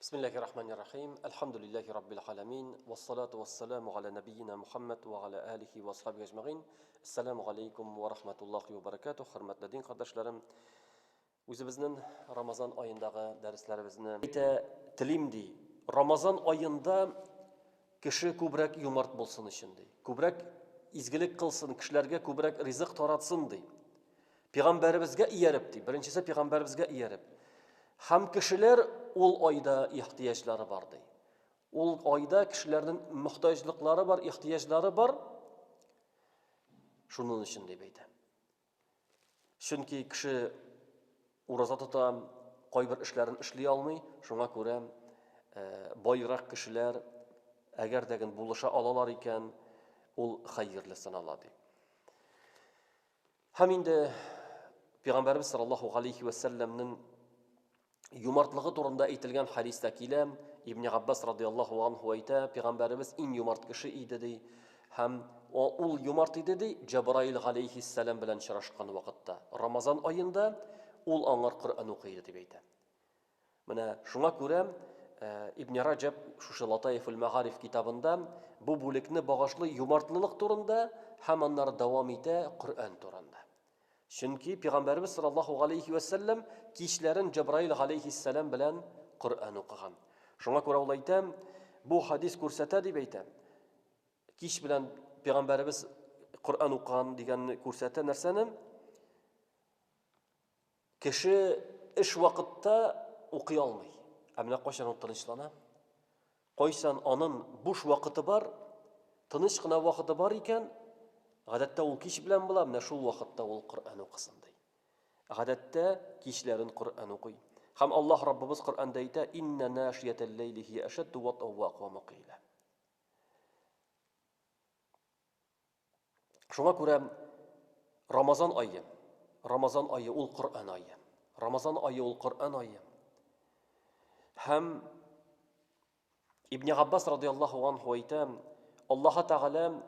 Бисмиллахи рахмани рахим. Әлхәмдүлилләһи раббил галәмин. Вассалату вассаламу аля набийина Мухаммад ва аля алихи ва асхабихи әҗмәгыйн. Ассаламу алейкум ва рахматуллахи ва баракатух. Хөрмәтле дин кардәшләрем, үзебезнең Рамазан аендагы дәресләребезне әйтә телим ди. Рамазан аенда кеше күбрәк юмарт булсын өчен ди. Күбрәк изгелек кылсын, кешеләргә күбрәк ризык таратсын ди. Пәйгамбәребезгә ияреп ди. Беренчесе пәйгамбәребезгә ияреп. Һәм кешеләр ул айда ихтыяҗлары бар ди. Ул айда кешеләрнең мохтаҗлыклары бар, ихтыяҗлары бар. Шуның өчен дип әйтә. Чөнки кеше ураза тота, кайбер эшләрен эшли алмый, шуңа күрә э, байрак кешеләр әгәр дә булыша алалар икән, ул хәерле санала ди. Һәм инде Пәйгамбәрбез саллаллаһу галәйһи вә сәлләмнең юмартлыгы турында әйтелгән хәдистә килә. Ибн Габбас радияллаһу анһу әйтә, Пәйгамбәребез иң юмарт кеше иде ди. Һәм ул юмарт иде ди, Җәбраил галәйһиссәлам белән очрашкан вакытта, Рамазан аенда ул аңар Коръән укый иде дип әйтә. Менә шуңа күрә Ибн Раҗаб шушы Латаифул Мәгариф китабында бу бүлекне багышлый юмартлылык турында һәм аннары дәвам итә Коръән турында. Чөнки Пәйгамбәрбез саллаллаһу алейхи ва сәлләм кичләрен Җабраил алейхиссәлам белән Коръән укыган. Шуңа күрә ул әйтә, бу хадис күрсәтә дип әйтә. Кич белән Пәйгамбәребез Коръән укыган дигәнне күрсәтә нәрсәне? Кеше эш вакытта укый алмый. Ә менә кайчан ул тынычлана? Кайчан анын буш вакыты бар, тыныч кына вакыты бар икән, гадәттә ул кич белән була, менә шул вакытта ул Коръән укысын ди. Гадәттә кичләрен Коръән укый. Һәм Аллаһ Раббыбыз Коръәндә әйтә: "Инна нашиятәл ләйли һия ашадду ват'ан ва акваму кыйла". Шуңа күрә Рамазан ае, Рамазан ае ул Коръән ае. Рамазан ае ул Коръән ае. Һәм Ибн Габбас радияллаһу анху әйтә, Аллаһ Тәгалә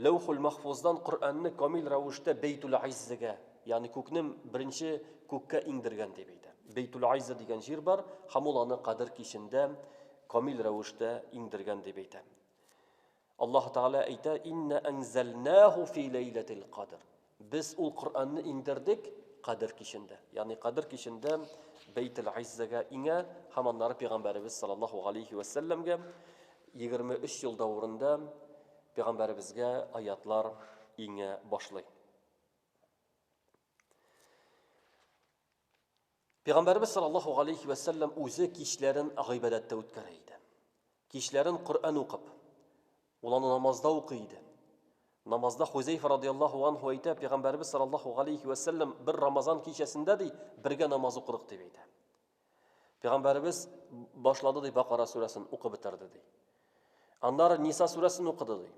Ләүхул Махфуздан Коръәнне камил рәвештә Бәйтул Айззәгә, ягъни күкнең беренче күккә иңдергән дип әйтә. Бәйтул Айззә дигән җир бар, һәм ул аны Кадер кичендә камил рәвештә иңдергән дип әйтә. Аллаһ Тәгалә әйтә, Инна әнзәлнәһу фи ләйләтил кадр. Без ул Коръәнне иңдердек Кадер кичендә. Ягъни Кадер кичендә Бәйтел Иззәгә иңә һәм аннары пәйгамбәребез саллаллаһу алейхи ва сәлләмгә 23 ел дәверендә пәйгамбәребезгә аятлар иңә башлый. Пәйгамбәребез саллаллаһу алейхи ва сәлләм үзе кичләрен гыйбадәттә үткәрә иде. Кичләрен Коръән укып, ул аны намазда укый иде. Намазда Хузәйфа радияллаһу анһу әйтә, Пәйгамбәребез саллаллаһу алейхи ва сәлләм бер Рамазан кичәсендә ди, бергә намаз укыдык дип әйтә. Пәйгамбәребез башлады ди Бакара сүрәсен укып бетерде ди. Аннары Ниса сүрәсен укыды ди.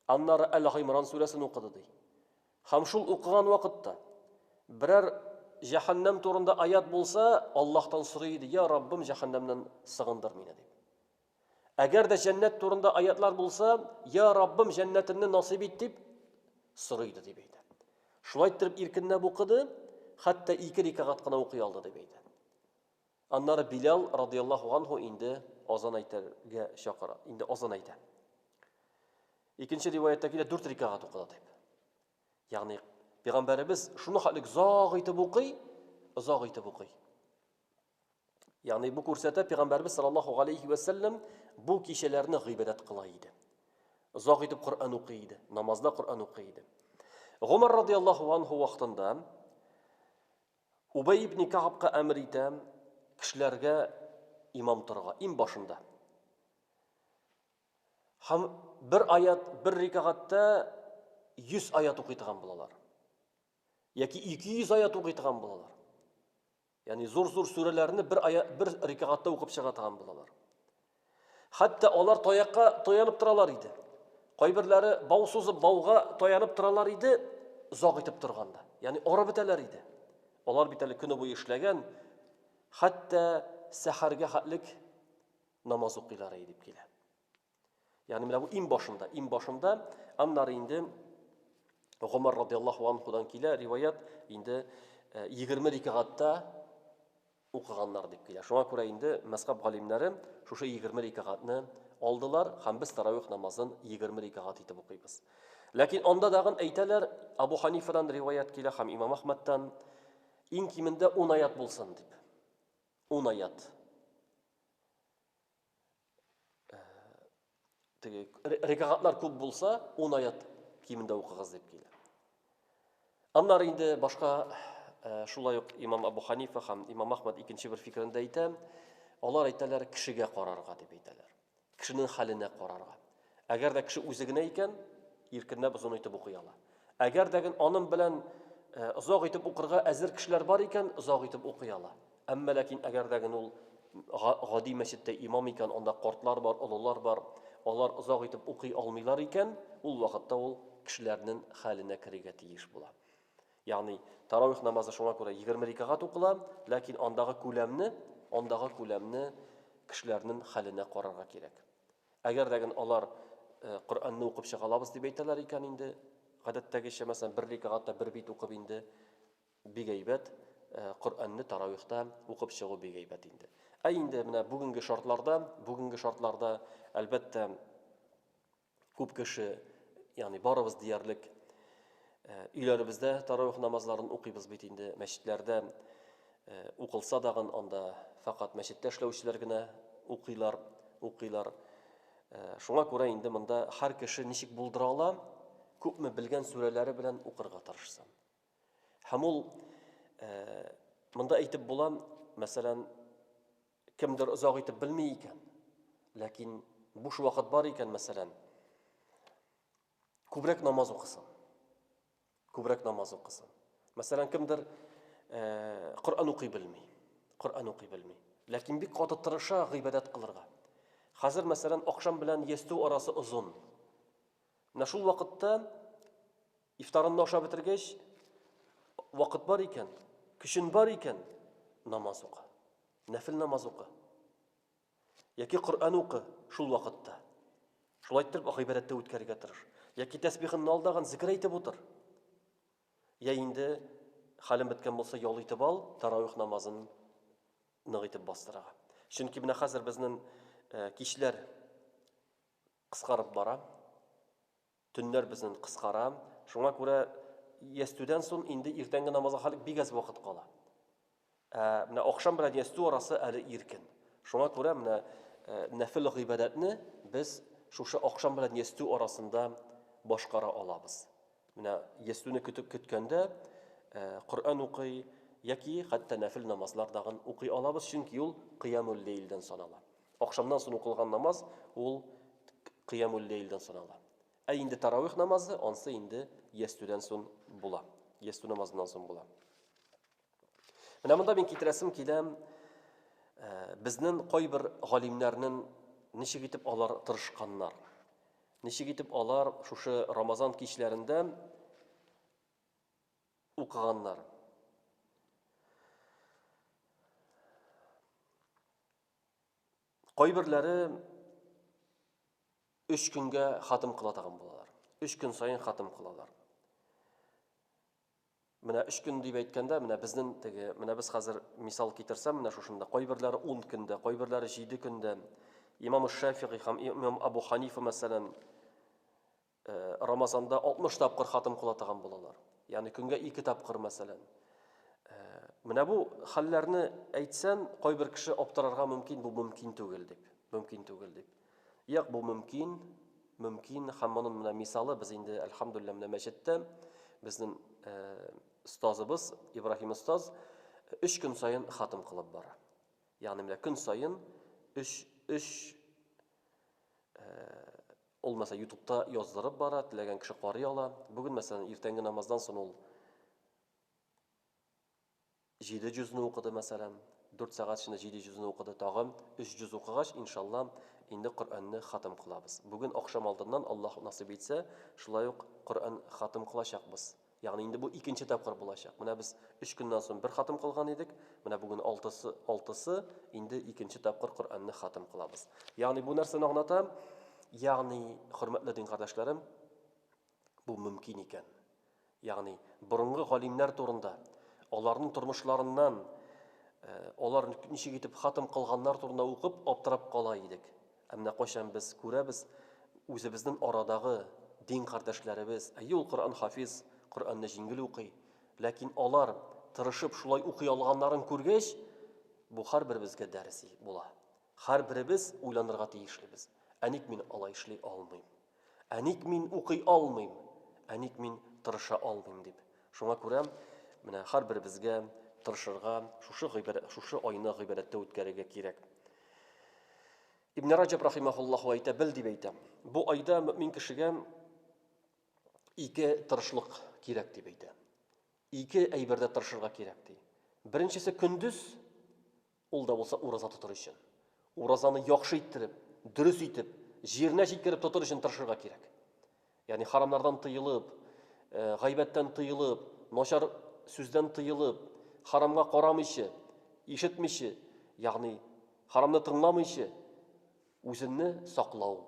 Аннары Әл-Гыймран сүрәсен укыды ди. Һәм шул укыган вакытта берәр җәһәннәм турында аят булса, Аллаһтан сорый иде, Я Раббым, җәһәннәмнән сыгындыр мине дип. Әгәр дә җәннәт турында аятлар булса, Я Раббым, җәннәтеңне насыйп ит дип сорый иде дип әйтә. Шулай иттереп иркенләп укыды, хәтта ике рикагать кына укый алды дип әйтә. Аннары Билал радияллаһу анһу инде азан әйтергә чакыра, инде азан әйтә. Икенче риваятьтә килә, дүрт рикагать укыды дип. Ягъни пәйгамбәребез шуны хәтлек озак итеп укый, озак итеп укый. Ягъни бу күрсәтә пәйгамбәребез саллаллаһу алейхи ва сәлләм бу кичәләрне гыйбадәт кыла иде. Озак итеп Коръән укый иде, намазда Коръән укый иде. Гомар радияллаһу анһу вакытында Убай ибн Каабка әмер итә кешеләргә имам торырга, иң башында. Һәм бер аят, бер рикагатьтә 100 аят укый торган булалар. Яки 200 аят укый торган булалар. Ягъни зур-зур сүрәләрне бер аят, бер рикагатьтә укып чыга торган булалар. Хәтта алар таякка таянып торалар иде. Кайберләре бау сузып бауга таянып торалар иде, озак итеп торганда. Ягъни арып бетәләр иде. Алар бит әле көне буе эшләгән, хәтта сәхәргә хәтлек намаз укыйлар иде дип килә. Ягъни менә бу иң башында, иң башында, аннары инде Гомар радиаллаһу анхудан килә риваять, инде 20 рикагатта укыганнар дип килә. Шуңа күрә инде мәзхәб галимнәре шушы 20 рикәгатьне алдылар һәм без таравих намазын 20 рикәгать итеп укыйбыз. Ләкин анда дагын әйтәләр, Абу Ханифадан риваять килә һәм Имам Әхмәдтән, иң кимендә 10 аят булсын дип. 10 аят. Теге рекагатлар күп булса, 10 аят кимендә укыгыз дип килә. Аннары инде башка э, шулай ук имам Абу Ханифа һәм имам Ахмад икенче бер фикерен дә әйтә. Алар әйтәләр, кешегә карарга дип әйтәләр. Кешенең хәленә карарга. Әгәр дә кеше үзе генә икән, иркенләп озын итеп укый ала. Әгәр дә аның белән э, озак итеп укырга әзер кешеләр бар икән, озак итеп укый ала. Әмма ләкин әгәр дә ул гади мәчеттә имам икән, анда картлар бар, олылар бар, алар озак итеп укый алмыйлар икән, ул вакытта ул кешеләрнең хәленә керергә тиеш була. Ягъни таравих намазы шуңа күрә 20 рикәгать укыла, ләкин андагы күләмне, андагы күләмне кешеләрнең хәленә карарга кирәк. Әгәр дә алар э, Коръәнне укып чыга алабыз дип әйтәләр икән инде, гадәттәгечә, мәсәлән, бер рикәгатьтә бер бит укып инде бик әйбәт, э, Коръәнне таравихта укып чыгу бик әйбәт инде. Ә инде менә бүгенге шартларда, бүгенге шартларда, әлбәттә, күп кеше, ягъни барыбыз диярлек э, өйләребездә таравих намазларын укыйбыз бит инде, мәчетләрдә э, укылса дагын анда фәкать мәчеттә эшләүчеләр генә укыйлар, укыйлар. Шуңа күрә инде монда һәр кеше ничек булдыра ала, күпме белгән сүрәләре белән укырга тырышсын. Һәм ул монда әйтеп була, мәсәлән, кемдер озак итеп белми икән, ләкин буш вакыт бар икән, мәсәлән, күбрәк намаз укысын. Күбрәк намаз укысын. Мәсәлән, кемдер Коръән укый белми. Коръән укый белми. Ләкин бик каты тырыша гыйбадәт кылырга. Хәзер, мәсәлән, ахшам белән ястү арасы озын. Менә шул вакытта Ифтарыңны ашап бетергәч, вакыт бар икән, көчен бар икән, намаз укы. Нәфил намаз укы. Яки Коръән укы шул вакытта. Шулай итеп гыйбадәттә үткәрергә тырыш. Яки тәсбихыңны ал дагын зикер әйтеп утыр. Я инде хәлең беткән булса, ял итеп ал, таравих намазын нык итеп бастырырга. Чөнки менә хәзер безнең э, кичләр кыскарып бара. Төннәр безнен кыскара. Шуңа күрә ястүдән сон инде иртәнге намазга хәлек бик әз вакыт кала. Ә менә ахшам белән ястү арасы әле иркен. Шуңа күрә менә э, нәфил гыйбадәтне без шушы ахшам белән ястү арасында башкара алабыз. Менә ястүне көтеп көткәндә э, Коръән укый яки хәтта нәфил намазлар дагын укый алабыз, чөнки ул кыямул лейлдән санала. Ахшамнан соң укылган намаз ул кыямул лейлдән санала. Ә инде таравих намазы ансы инде ястүдән соң була. Ястү намазыннан соң була. Менә монда мин китерәсем килә, э, безнең кайбер галимнәрнең ничек итеп алар тырышканнар. Ничек итеп алар шушы Рамазан кичләрендә укыганнар. Кайберләре өч көнгә хатым кыла тагын булалар. Өч көн саен хатым кылалар. Менә өч көн дип әйткәндә, менә безнең теге, менә без хәзер мисал китерсәм, менә шушында кайберләре 10 көндә, кайберләре 7 көндә. Имам Шафигый һәм имам Абу Ханифа мәсәлән, Э, Рамазанда 60 тапкыр хатым кыла торган булалар. Ягъни көнгә ике тапкыр мәсәлән. Э, менә бу хәлләрне әйтсән, кайбер кеше аптырарга мөмкин, бу мөмкин түгел дип. Мөмкин түгел дип. Як бу мөмкин, мөмкин һәм моның менә мисалы без инде әлхәмдулилла менә мәчеттә безнең э, остазыбыз Ибраһим остаз өч көн саен хатым кылып бара. Ягъни менә көн саен өч өч Ул, мәсәлән, ютубта яздырып бара, теләгән кеше карый ала. Бүген, мәсәлән, иртәнге намаздан соң ул җиде җүзне укыды, мәсәлән. Дүрт сәгать эчендә җиде җүзне укыды. Тагын өч җүз укыгач, иншалла, инде Коръәнне хатым кылабыз. Бүген ахшам алдыннан, Аллаһ насыйп итсә, шулай ук Коръән хатым кылачакбыз. Ягъни инде бу икенче тапкыр булачак. Менә без өч көннән соң бер хатым кылган идек. Менә бүген алтысы, алтысы, инде икенче тапкыр Коръәнне хатым кылабыз. Ягъни бу нәрсәне аңлата? Ягъни, хөрмәтле дин кардәшләрем, бу мөмкин икән. Ягъни борынгы галимнәр турында, аларның тормышларыннан Алар ничек итеп хатым кылганнар турында укып аптырап кала идек. Ә менә кайчан без күрәбез үзебезнең арадагы дин кардәшләребез, әйе, ул Коръән хафиз, Коръәнне җиңел укый, ләкин алар тырышып шулай укый алганнарын күргәч, бу һәрберебезгә дәрес була. Һәрберебез уйланырга тиешлебез. Ә ник мин алай эшли алмыйм? Ә ник мин укый алмыйм? Ә ник мин тырыша алмыйм дип. Шуңа күрә менә һәрберебезгә тырышырга, шушы гыйбадәт, шушы айны гыйбадәттә үткәрергә кирәк. Ибн Раҗаб рахимахуллаху әйтә, бел дип әйтә. Бу айда мөмин кешегә ике тырышлык кирәк дип әйтә. Ике әйбердә тырышырга кирәк ди. Беренчесе көндез Ул да булса ураза тотыр өчен. Уразаны яхшы иттереп, дөрес итеп, җиренә җиткереп тотыр өчен тырышырга кирәк. Ягъни харамнардан тыелып, э, гайбәттән тыелып, начар сүздән тыелып, харамга карамыйча, ишетмичә, ягъни харамны тыңламыйча, үзеңне саклау,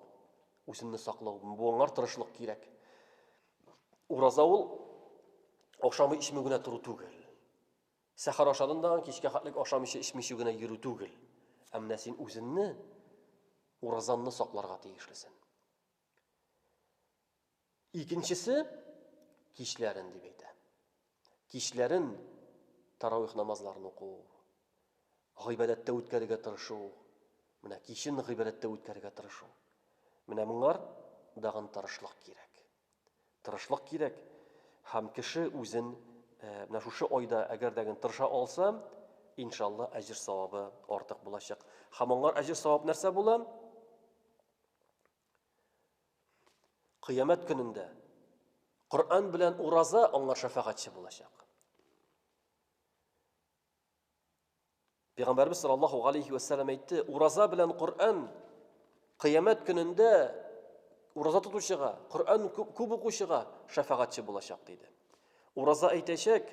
үзеңне саклау, бу аңар тырышлык кирәк. Ураза ул ашамый эчми генә тору түгел. Сәхәр ашадың да, кичкә хәтлек ашамыйча, эчмичә генә йөрү түгел. Ә менә син үзеңне, уразаңны сакларга тиешлесең. Икенчесе, кичләрен дип әйтә. Кичләрен таравих намазларын уку, гыйбадәттә үткәрергә тырышу, менә кичен гыйбадәттә үткәрергә тырышу. Менә моңар дагын тырышлык кирәк. Тырышлык кирәк һәм кеше үзен менә шушы айда әгәр дә тырыша алса, иншалла әҗер савабы артык булачак. Һәм аңар әҗер савап нәрсә була? Кыямәт көнендә Коръән белән ураза аңар шәфәгатьче булачак. Пәйгамбәрбез саллаллаһу алейхи ва сәлләм әйтте, ураза белән Коръән кыямәт көнендә ураза тотучыга, Коръән күп укучыга шәфәгатьче булачак диде. Ураза әйтәчәк,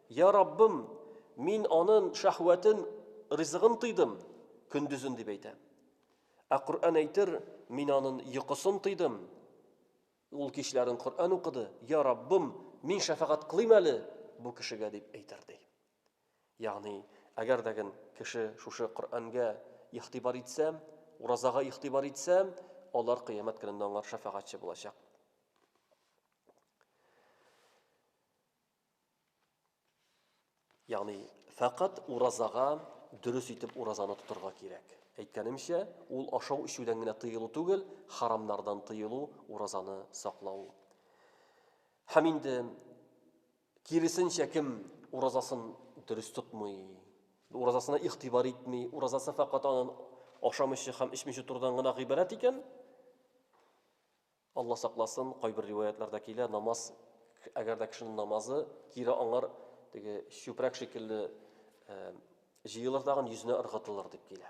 я Раббым, мин анын шәһвәтен, ризыгын тыйдым, көндезен дип әйтә. Ә Коръән әйтер, мин анын йокысын тыйдым, ул кичләрен Коръән укыды, я Раббым, мин шәфәгать кылыйм әле бу кешегә дип әйтер ди. Ягъни, әгәр дә кеше шушы Коръәнгә игътибар итсә, уразага игътибар итсә, алар кыямәт көнендә аңар шәфәгатьче булачак. Ягъни, фәкать уразага дөрес итеп уразаны тотырга кирәк. Әйткәнемчә, ул ашау-эчүдән генә тыелу түгел, харамнардан тыелу, уразаны саклау. Һәм инде Киресенчә, кем уразасын дөрес тотмый, уразасына игътибар итми, уразасы фәкать анын ашамыйча һәм эчмичә торудан гына гыйбарәт икән, Алла сакласын, кайбер риваятларда килә, намаз, әгәр дә кешенең намазы кире аңар теге чүпрәк шикелле җыелыр дагын йөзенә ыргытылыр дип килә.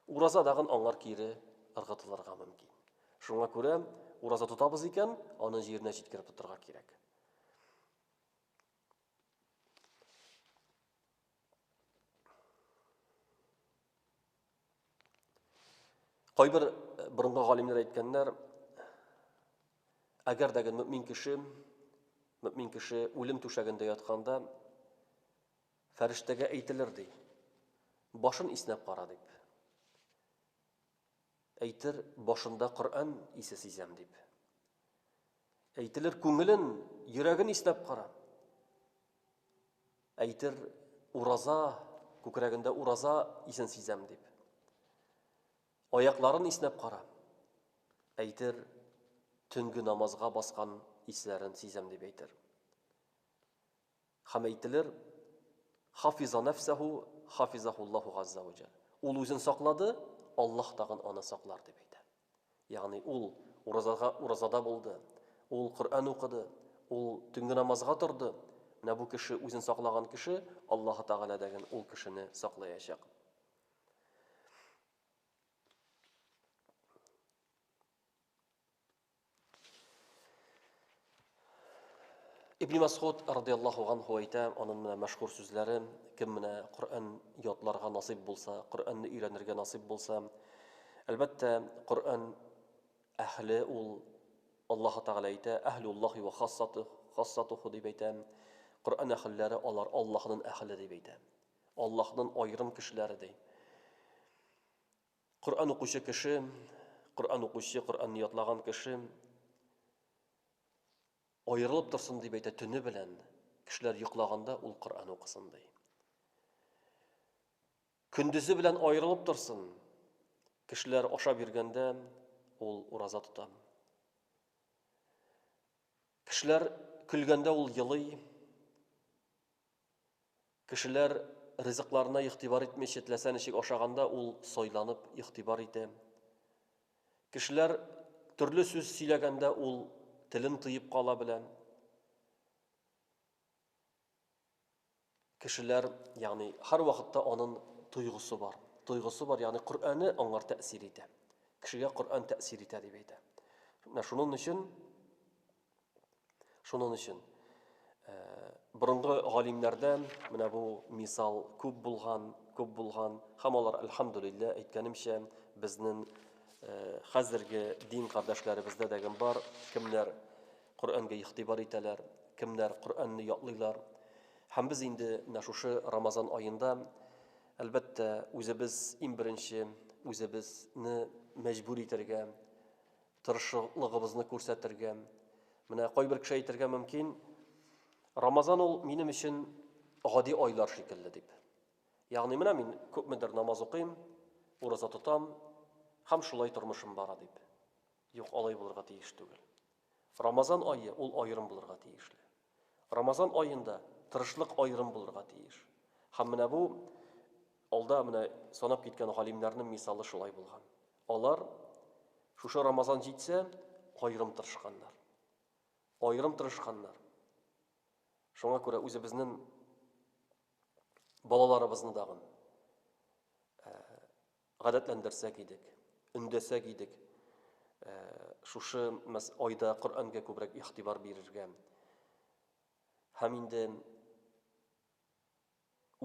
Ураза дагын аңар кире ыргытылырга мөмкин. Шуңа күрә ураза тотабыз икән, аны җиренә җиткереп тотырга кирәк. Кайбер э, борынгы галимнәр әйткәннәр, әгәр дә мөмин кеше, мөмин кеше үлем түшәгендә ятканда, фәрештәгә әйтелер ди. Башын иснәп кара дип. Әйтер, башында Коръән исе сизәм дип. Әйтелер, күңелен, йөрәген иснәп кара. Әйтер, ураза, күкрәгендә ураза исен сизәм дип. Аякларын иснәп кара. Әйтер, төнге намазга баскан исләрен сизәм дип әйтер. Һәм әйтелер, Хафиза нәфсәһу, хафизахуллаху газза ва җәл. Ул үзен саклады, Аллаһ тагын аны саклар дип әйтә. Ягъни ул уразага уразада булды, ул Коръән укыды, ул төнге намазга торды. Менә бу кеше үзен саклаган кеше, Аллаһ Тәгалә дәген ул кешене саклаячак. Ибн Масгуд радияллаһу анху әйтә, аның менә мәшһүр сүзләре, кем менә Коръән ятларга насыйп булса, Коръәнне өйрәнергә насыйп булса, әлбәттә, Коръән әһле ул Аллаһ Тәгалә әйтә, әһлуллаһи ва хассатуху, хассатуху дип әйтә. Коръән әһелләре алар Аллаһның әһле дип әйтә. Аллаһнын аерым кешеләре, ди. Коръән укучы кеше, Коръән укучы, Коръәнне ятлаган кеше аерылып торсын дип әйтә төне белән, кешеләр йоклаганда ул Коръән укысын ди. Көндезе белән аерылып торсын, кешеләр ашап йөргәндә ул ураза тота. Кешеләр көлгәндә ул елый. Кешеләр ризыкларына игътибар итмичә теләсә ничек ашаганда ул сайланып игътибар итә. Кешеләр төрле сүз сөйләгәндә ул телен тыеп кала белә. Кешеләр, ягъни һәрвакытта анын тойгысы бар. Тойгысы бар, ягъни Коръәне аңар тәэсир итә. Кешегә Коръән тәэсир итә дип әйтә. Менә шунын өчен шунын өчен э, борынгы галимнәрдә менә бу мисал күп булган, күп булган һәм алар әлхәмдүлилләһ әйткәнемчә безнең э, хәзерге дин кардәшләребездә дә бар, кемнәр Коръәнгә игътибар итәләр, кемнәр Коръәнне ятлыйлар. Һәм без инде менә шушы Рамазан аенда, әлбәттә, үзебез иң беренче үзебезне мәҗбүр итәргә, тырышлыгыбызны күрсәтергә. Менә кайбер кеше әйтергә мөмкин, Рамазан ул минем өчен гади айлар шикелле дип. Ягъни менә мин күпмедер намаз укыйм, ураза тотам һәм шулай тормышым бара дип. Юк, алай булырга тиеш түгел. Рамазан ае ул аерым булырга тиешле. Рамазан аенда тырышлык аерым булырга тиеш. Һәм менә бу алда менә санап киткән галимнәрнең мисалы шулай булган. Алар шушы Рамазан җитсә, аерым тырышканнар. Аерым тырышканнар. Шуңа күрә үзебезнең балаларыбызны дагын гадәтләндерсәк идек, өндәсәк идек, шушы айда Коръәнгә күбрәк игътибар бирергә. Һәм инде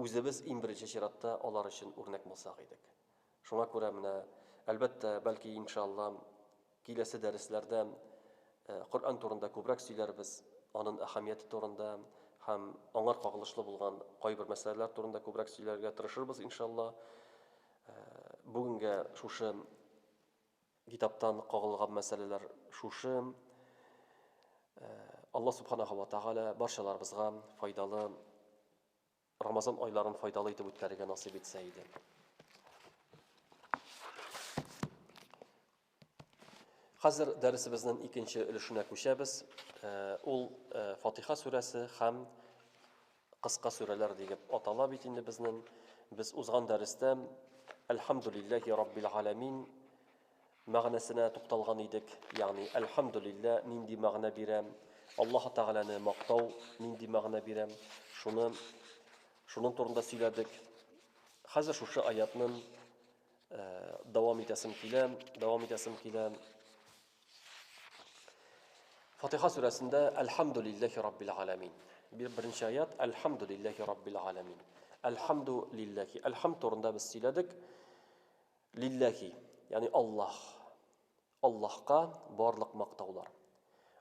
үзебез иң беренче чиратта алар өчен үрнәк булсак идек. Шуңа күрә менә, әлбәттә, бәлки, иншалла, киләсе дәресләрдә Коръән турында күбрәк сөйләрбез, анын әһәмияте турында һәм аңар кагылышлы булган кайбер мәсьәләләр турында күбрәк сөйләргә тырышырбыз, иншалла. Бүгенгә шушы китаптан кагылган мәсьәләләр шушы. Алла субханаху ва тааля барчаларыбызга файдалы Рамазан айларын файдалы итеп үткәрергә насыйп итсә иде. Хәзер дәресебезнең икенче өлешенә күчәбез. Э, ул э, Фатиха сүрәсе һәм кыска сүрәләр дип атала бит инде безнең. Без узган дәрестә Әлхәмдүлилләһи раббил галәмин мәгънәсенә тукталган идек. Ягъни Әлхәмдүлилләһ нинди мәгънә бирә, Аллаһ Тәгаләне мактау нинди мәгънә бирә, шуны шуның турында сөйләдек. Хәзер шушы аятның э, дәвам итәсем килә, дәвам итәсем килә. Фатиха сүрәсендә Әлхәмдүлилләһи раббил галәмин. Бер беренче аят Әлхәмдүлилләһи раббил галәмин. Әлхәмдүлилләһи. Әлхәмд турында без сөйләдек. Лилләһи, ягъни Аллаһ. Аллаһка барлык мактаулар.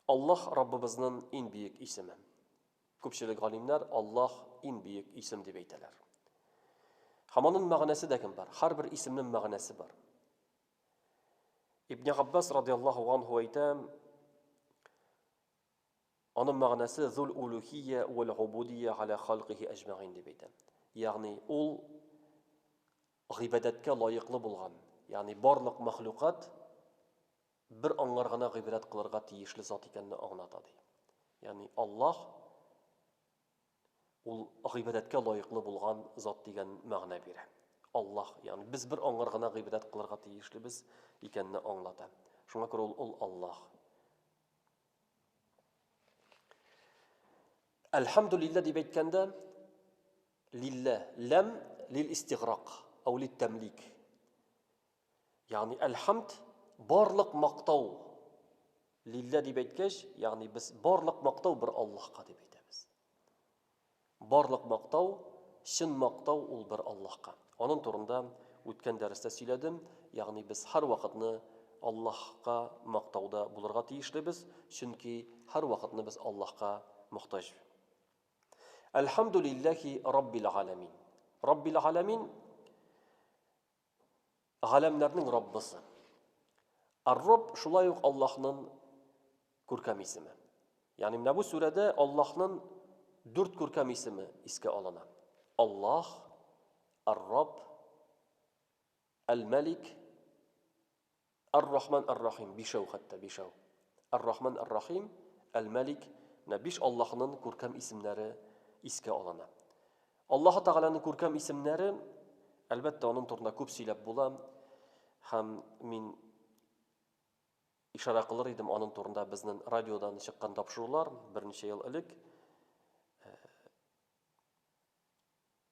Аллаһ Раббыбызның иң бөек исеме. Күпчелек галимнәр Аллаһ иң бөек исем дип әйтәләр. Һәм аның мәгънәсе дә кем бар? Һәрбер исемнең мәгънәсе бар. Ибн Габбас радиаллаһу анһу әйтә, аның мәгънәсе зул улухия вал убудия аля халкихи әҗмәгин дип әйтә. Ягъни ул гыйбадәткә лаеклы булган, ягъни барлык мәхлукат бер аңар гына гыйбадәт кылырга тиешле зат икәнне аңлата, ди. Ягъни Аллаһ ул гыйбадәткә лаеклы булган зат дигән мәгънә бирә. Аллаһ, ягъни без бер аңар гына гыйбадәт кылырга тиешлебез икәнне аңлата. Шуңа күрә ул, ул Аллаһ. Әлхәмдүлилләһ дип әйткәндә, Лиллә, ләм лил истиграк, ау лит тәмлик. Ягъни әлхәмд барлык мактау. Лиллә дип әйткәч, ягъни без барлык мактау бер Аллаһка дип әйтәбез. Барлык мактау, чын мактау ул бер Аллаһка. Аның турында үткән дәрестә сөйләдем, ягъни без һәрвакытны Аллаһка мактауда булырга тиешлебез, чөнки һәрвакытны без Аллаһка мохтаҗ. Әлхәмдүлилләһи раббил галәмин. Раббил галәмин галәмнәрнең Раббысы. Ар-Рабб шулай ук Аллаһның күркәм исеме. Ягъни менә бу сүрәдә Аллаһның дүрт күркәм исеме искә алына. Аллаһ, Ар-Рабб, Әл-Мәлик, Ар-Рахман Ар-Рахим, бишәү хәтта, бишәү. Ар-Рахман Ар-Рахим, Әл-Мәлик, менә биш Аллаһның күркәм исемнәре искә алына. Аллаһы Тәгаләнең күркәм исемнәре, әлбәттә, аның турында күп сөйләп була. Һәм мин ишарә кылыр идем аның турында безнең радиодан чыккан тапшырулар берничә ел элек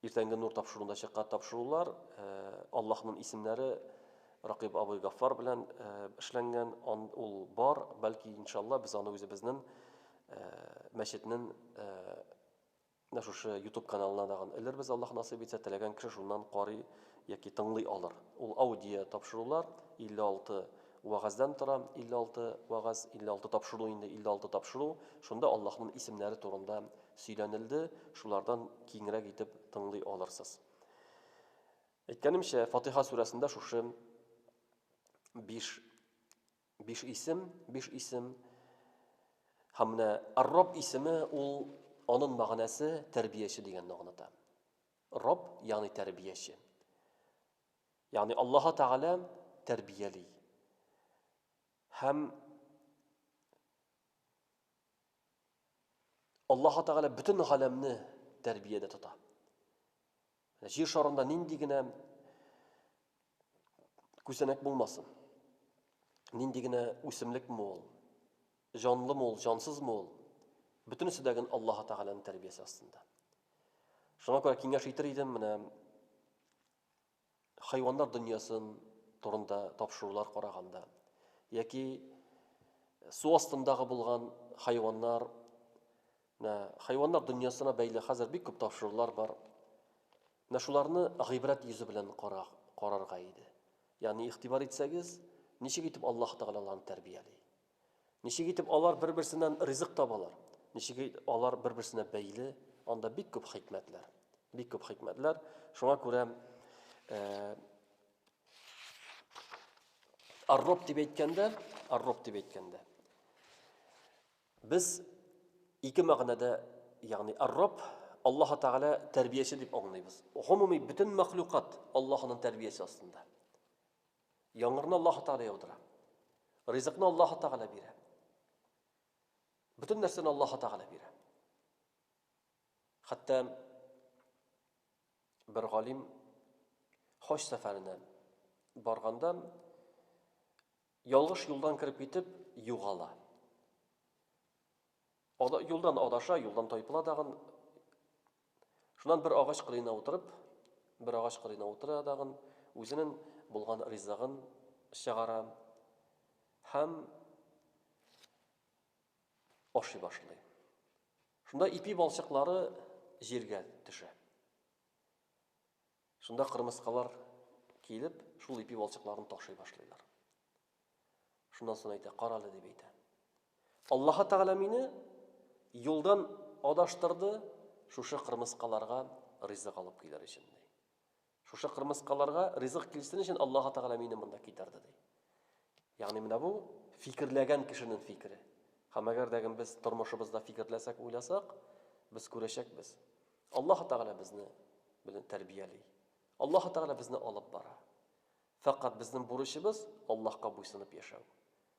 Иртәнге нур тапшыруында чыккан тапшырулар Аллаһның исемнәре Ракыйп абый Гаффар белән эшләнгән, ул бар, бәлки иншалла без аны үзебезнең мәчетнең менә шушы YouTube каналына дагын элербез, Аллаһ насыйп итсә, теләгән кеше шуннан карый яки тыңлый алыр. Ул аудио тапшырулар 56 вәгазьдән тора, 56 вәгазь, 56 тапшыру инде, 56 тапшыру, шунда Аллаһның исемнәре турында сөйләнелде, шулардан киңрәк итеп тыңлый алырсыз. Әйткәнемчә, Фатиха сүрәсендә шушы биш, биш исем, биш исем һәм менә Ар-Раб исеме ул аның мәгънәсе тәрбияче дигәнне аңлата. Раб, ягъни тәрбияче. Ягъни Аллаһ Тәгалә тәрбияли. Һәм Аллаһ Тәгалә бөтен галәмне тәрбиядә тота. Җир шарында нинди генә күзәнәк булмасын, нинди генә үсемлекме ул, җанлымы ул, җансызмы ул, бөтенесе дә генә Аллаһ Тәгаләнең тәрбиясе астында. Шуңа күрә киңәш итер идем, менә хайваннар дөньясын турында тапшырулар караганда яки су астындагы булган хайваннар, менә хайваннар дөньясына бәйле хәзер бик күп тапшырулар бар. Менә шуларны гыйбрәт йөзе белән карарга иде. Ягъни игътибар итсәгез, ничек итеп Аллаһ Тәгалә аларны тәрбияли. Ничек итеп алар бер-берсеннән ризык табалар, ничек итеп алар бер-берсенә бәйле, анда бик күп хикмәтләр. Бик күп хикмәтләр. Шуңа күрә э, Ар-Роб дип әйткәндә, Ар-Роб дип әйткәндә, без ике мәгънәдә, ягъни Ар-Роб Аллаһ Тәгалә тәрбияче дип аңлыйбыз. Гомуми бөтен мәхлукат Аллаһның тәрбиясе астында. Яңгырны Аллаһ Тәгалә яудыра. Ризыкны Аллаһ Тәгалә бирә. Бөтен нәрсәне Аллаһ Тәгалә бирә. Хәтта бер галим хаҗ сәфәренә барганда ялгыш юлдан кереп китеп югала. Юлдан адаша, юлдан тайпыла тагын. Шуннан бер агач кырыена утырып, бер агач кырыена утыра тагын, үзенең булган ризыгын чыгара һәм ашый башлый. Шунда ипи балчыклары җиргә төшә. Шунда кырмыскалар килеп, шул ипи балчыкларын ташый башлыйлар. Шуннан соң әйтә, карале дип әйтә. Аллаһы Тәгалә мине юлдан адаштырды, шушы кырмыскаларга ризык алып килер өчен, ди. Шушы кырмыскаларга ризык килсен өчен Аллаһы Тәгалә мине монда китерде, ди. Ягъни менә бу фикерләгән кешенең фикере. Һәм әгәр дә без тормышыбызда фикерләсәк, уйласак, без күрәчәкбез. Аллаһы Тәгалә безне белән тәрбияли. Аллаһы Тәгалә безне алып бара. Фәкать безнең бурычыбыз Аллаһка буйсынып яшәү.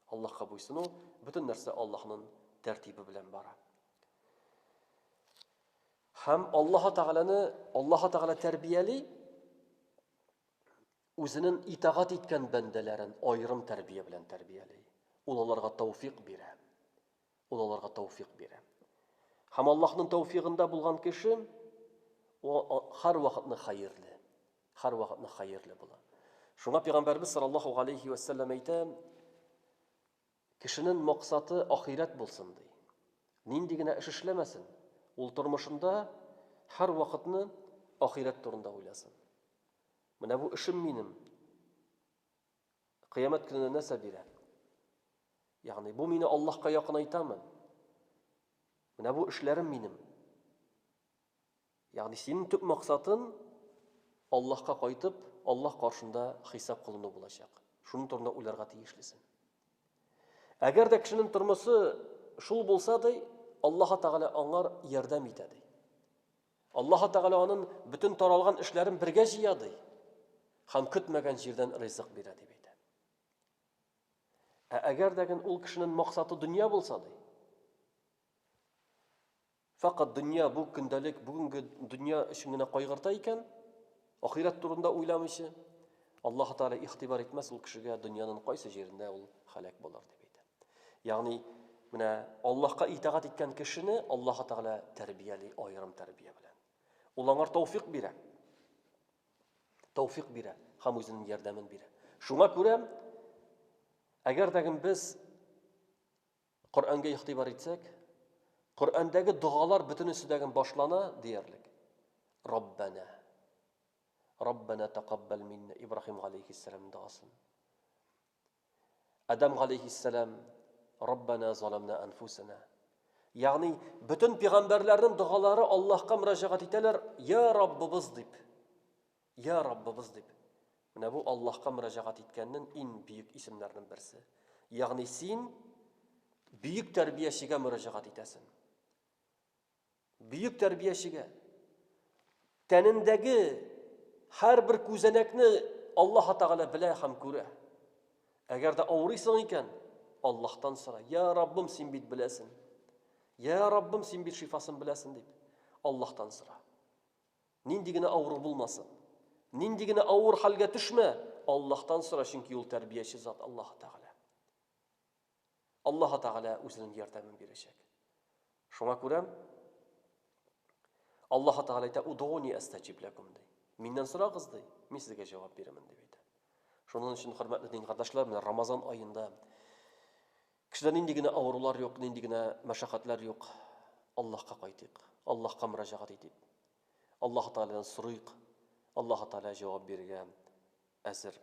Аллаһка буйсыну, бөтен нәрсә Аллаһның тәртибе белән бара. Һәм Аллаһ Тәгаләне Аллаһ Тәгалә тәрбияли, үзенең итагать иткән бәндәләрен аерым тәрбия белән тәрбияли. Ул аларга тауфик бирә. Ул аларга тауфик бирә. Һәм Аллаһның тауфигында булган кеше ул һәр вакытны хәерле. Һәр вакытны хәерле була. Шуңа пәйгамбәрбез саллаллаһу алейхи ва саллям әйтә, кешенең максаты ахирәт булсын ди. Нинди генә эш эшләмәсен, ул тормышында һәр вакытны ахирәт турында уйласын. Менә бу эшем минем. Кыямәт көнендә нәрсә бирә? Ягъни бу мине Аллаһка якынайтамы? Менә бу эшләрем минем. Ягъни синең төп максатын Аллаһка кайтып, Аллаһ каршында хисап кылыну булачак. Шуның турында уйларга тиешлесең. Әгәр дә кешенең тормышы шул булса ди, Аллаһ Тәгалә аңар ярдәм итә ди. Аллаһ Тәгалә аның бөтен таралган эшләрен бергә җыя ди. Һәм көтмәгән җирдән ризык бирә дип әйтә. Ә әгәр дә ул кешенең максаты дөнья булса ди, Фәкать дөнья, бу көндәлек, бүгенге дөнья өчен генә кайгырта икән, ахирәт турында уйламыйча, Аллаһ Тәгалә игътибар итмәс ул кешегә дөньяның кайсы җирендә ул һәлак булыр дип әйтә. Ягъни менә Аллаһка итагать иткән кешене Аллаһ Тәгалә тәрбияли аерым тәрбия белән. Ул аңар тауфик бирә. Тауфик бирә һәм үзенең ярдәмен бирә. Шуңа күрә әгәр дә без Коръәнгә игътибар итсәк, Коръәндәге догалар бөтенесе дә башлана диярлек. Раббана. Раббана тақаббал минна Ибраһим галәйһиссәлам догасын. Адам галәйһиссәлам Раббана заламна анфусана. Ягъни бөтен пәйгамбәрләрнең догалары Аллаһка мөрәҗәгать итәләр, я Раббыбыз дип. Я Раббыбыз дип. Менә бу Аллаһка мөрәҗәгать иткәннең иң бөек исемнәренең берсе. Ягъни син бөек тәрбиячегә мөрәҗәгать итәсең. Бөек тәрбиячегә. Тәнендәге һәрбер күзәнәкне Аллаһ Тәгалә белә һәм күрә. Әгәр дә авырыйсың икән, Аллаһтан сора. Я Раббым, син бит беләсең. Я Раббым, син бит шифасын беләсең дип. Аллаһтан сора. Нинди генә авыру булмасын, нинди генә авыр хәлгә төшмә, Аллаһтан сора, чөнки ул тәрбияче зат Аллаһ Тәгалә. Аллаһ Тәгалә үзенең ярдәмен бирәчәк. Шуңа күрә Аллаһ Тәгалә әйтә, "Удуни астаҗиб ләкум" ди. Миннән сорагыз ди, мин сезгә җавап бирермен дип әйтә. Шуның өчен хөрмәтле дин кардәшләр, менә Рамазан аенда Кешедә нинди генә авырулар юк, нинди генә мәшәкатьләр юк. Аллаһка кайтыйк, Аллаһка мөрәҗәгать итик. Аллаһ Тәгаләдән сорыйк, Аллаһ Тәгалә җавап бирергә әзер.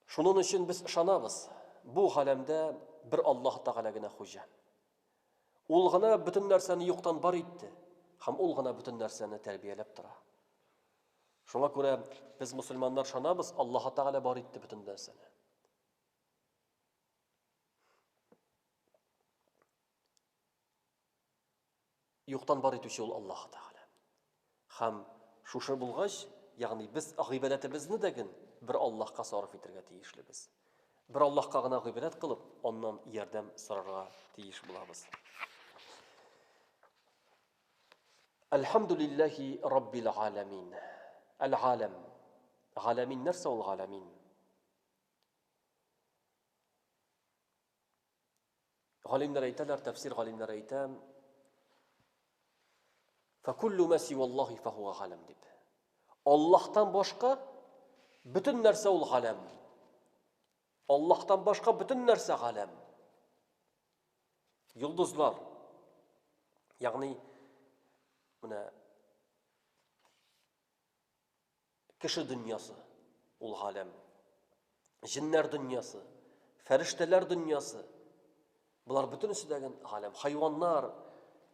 Шуның өчен без ышанабыз, бу галәмдә бер Аллаһ Тәгалә генә хуҗа. Ул гына бөтен нәрсәне юктан бар итте һәм ул гына бөтен нәрсәне тәрбияләп тора. Шуңа күрә без мусульманнар шанабыз, Аллаһ Тәгалә бар итте бөтен нәрсәне. Юктан бар итүче ул Аллаһ Тәгалә. Һәм шушы булгач, ягъни без гыйбадәтебезне дә ген бер Аллаһка сарыф итәргә тиешлебез. Бер Аллаһка гына гыйбадәт кылып, аннан ярдәм сорарга тиеш булабыз. Әлхәмдүлилләһи Раббил галәмин. Әл-галәм. Галәмин нәрсә ул галәмин? Галимнәр әйтәләр, тәфсир галимнәре әйтә, Фәкуллу ма сиваллаһи фахуа галәм дип. Аллаһтан башка бөтен нәрсә ул галәм. Аллаһтан башка бөтен нәрсә галәм. Йолдызлар. Ягъни менә кеше дөньясы ул галәм. Җеннәр дөньясы, фәрештәләр дөньясы. Болар бөтенесе дә галәм. Хайваннар,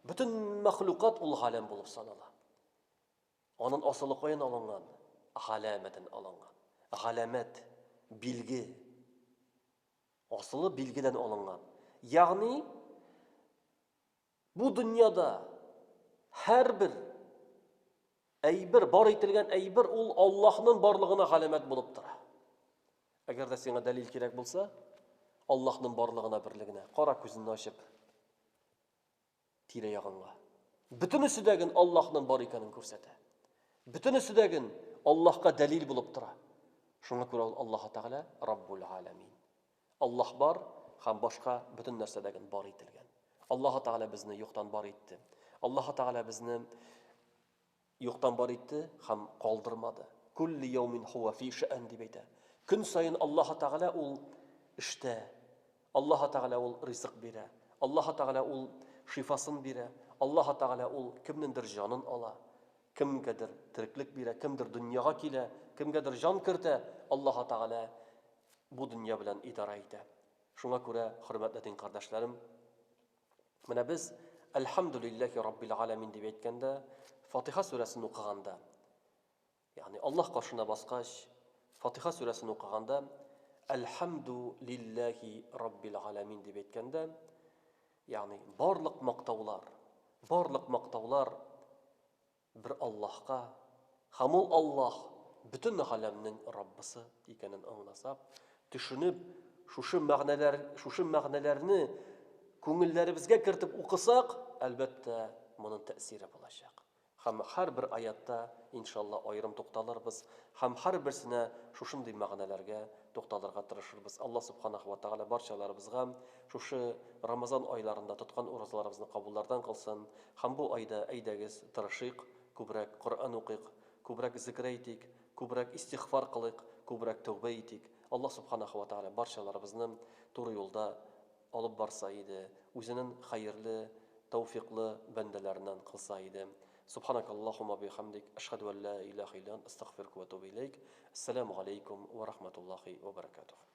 бөтен мәхлукат ул галәм булып санала. Анын асылы каян алынган? Галәмәтен алынган. Галәмәт, билге. Асылы билгедән алынган. Ягъни бу дөньяда һәрбер әйбер, бар ителгән әйбер ул Аллаһның барлыгына галәмәт булып тора. Әгәр дә сиңа дәлил кирәк булса, Аллаһның барлыгына, берлегенә, кара күзеңне ачып, тирә-ягыңа. Бөтенесе дә ген Аллаһның бар икәнен күрсәтә. Бөтенесе дә ген Аллаһка дәлил булып тора. Шуңа күрә ул Аллаһ Тәгалә Раббул Галәмин. Аллаһ бар һәм башка бөтен нәрсә дә ген бар ителгән. Аллаһ Тәгалә безне юктан бар итте. Аллаһ Тәгалә безне Юктан бар итте һәм калдырмады. Күлли яумин хуа фи шәән дип әйтә. Көн саен Аллаһы Тәгалә ул эштә. Аллаһы Тәгалә ул ризык бирә. Аллаһы Тәгалә ул шифасын бирә. Аллаһы Тәгалә ул кемнеңдер җанын ала. Кемгәдер тереклек бирә, кемдер дөньяга килә, кемгәдер җан кертә. Аллаһы Тәгалә бу дөнья белән идарә итә. Шуңа күрә, хөрмәтле дин кардәшләрем, менә без Әлхәмдүлилләһи раббил галәмин дип әйткәндә, Фатиха сүрәсен укыганда, ягъни Аллаһ каршына баскач, Фатиха сүрәсен укыганда, Әлхәмдү лилләһи раббил галәмин дип әйткәндә, ягъни барлык мактаулар, барлык мактаулар бер Аллаһка һәм ул Аллаһ бөтен галәмнең Раббысы икәнен аңласак, төшенеп, шушы мәгънәләр, шушы мәгънәләрне күңелләребезгә кертеп укысак, әлбәттә, моның тәэсире булачак. Һәм һәрбер аятта, иншалла, аерым тукталырбыз һәм һәрберсенә шушындый мәгънәләргә тукталырга тырышырбыз. Алла Субханаху ва Тәгалә барчаларыбызга шушы Рамазан айларында тоткан уразаларыбызны кабуллардан кылсын. Һәм бу айда, әйдәгез, тырышыйк, күбрәк Коръән укыйк, күбрәк зикер әйтик, күбрәк истигъфар кылыйк, күбрәк тәүбә итик. Аллаһ Субханаху ва Тәгалә барчаларыбызны туры юлда алып барса иде, Үзенен хәерле, тәүфикълы бәндәләреннән кылса иде. Субханакаллаһумма бихамдик, әшһәдү ән ла илаһа илля ант, әстәгъфирука ва әтүбу иләйк. Әссәламү галәйкүм ва рахматуллахи ва баракатуһ.